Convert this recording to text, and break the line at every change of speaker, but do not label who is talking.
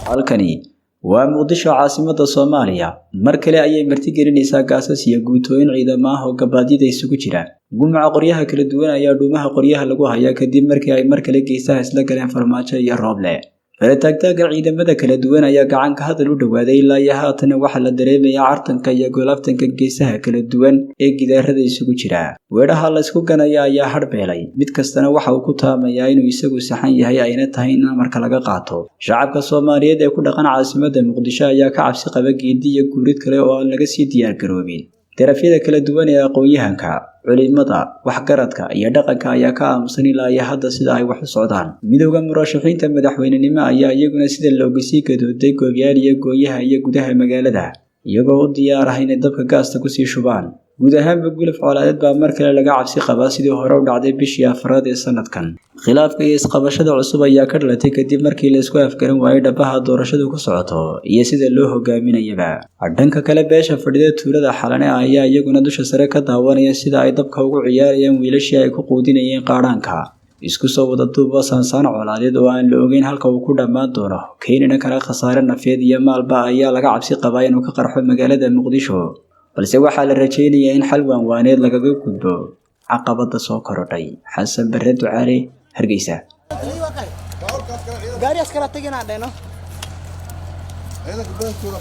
Halkani waa Muqdisho, caasimadda Soomaaliya. Mar kale ayay martigelinaysaa gaasas iyo guutooyin ciidamo ah oo gabaadyada isugu jira. Gumuca qoryaha kala duwan ayaa dhuumaha qoryaha lagu hayaa kadib markii ay mar kale geesaha isla galeen Farmaajo iyo Rooble. Farataagtaaga ciidamada kala duwan ayaa gacan ka hadal u dhowaaday. Ilaa iyo haatana waxaa la dareemayaa cartanka iyo goolaaftanka geesaha kala duwan ee gidaarada isugu jira. Weedhaha la isku ganaya ayaa hadhbeelay, mid kastana waxa uu ku taamayaa inuu isagu saxan yahay, ayna tahay in amarka laga qaato. Shacabka Soomaaliyeed ee ku dhaqan caasimadda Muqdisho ayaa ka cabsi qaba geedi iyo guurid kale oo aan laga sii diyaargaroobin. Darafyada kala duwan ee aqoon-yahanka, culimada, waxgaradka iyo dhaqanka ayaa ka aamusan ilaa iyo hadda sida ay wax u socdaan. Midowda murashaxiinta madaxweynenimo ayaa iyaguna sida looga sii gadooday goobyaal iyo gooyaha iyo gudaha magaalada, iyagoo u diyaar ah inay dabka gaasta kusii shubaan. Guud ahaanba guluf colaadeed baa mar kale laga cabsi qabaa, sidii hore u dhacday bishii afraad ee sanadkan. Khilaafka iyo isqabashada cusub ayaa ka dhalatay kadib markii la isku afgaran waayey dhabaha doorashadu ku socoto iyo sida loo hogaaminayaba. Dhanka kale, beesha fadhida tuulada Xalane ayaa iyaguna dusha sare ka daawanaya sida ay dabka ugu ciyaarayaan wiilashii ay ku quudinayeen qaadhaanka. Isku soo wada duuba, saansaan colaadeed oo aan la ogeyn halka uu ku dhammaan doono, keenina kara khasaare nafeed iyo maalba, ayaa laga cabsi qabaa inuu ka qarxo magaalada Muqdisho, balse waxaa la rajaynayaa in xal waanwaaneed lagaga gudbo caqabada soo korodhay. Xasan Barre Ducaale, Hargeysa.
Gaarigaas kala tagin aan dhehno.
Ciidanka badankooda.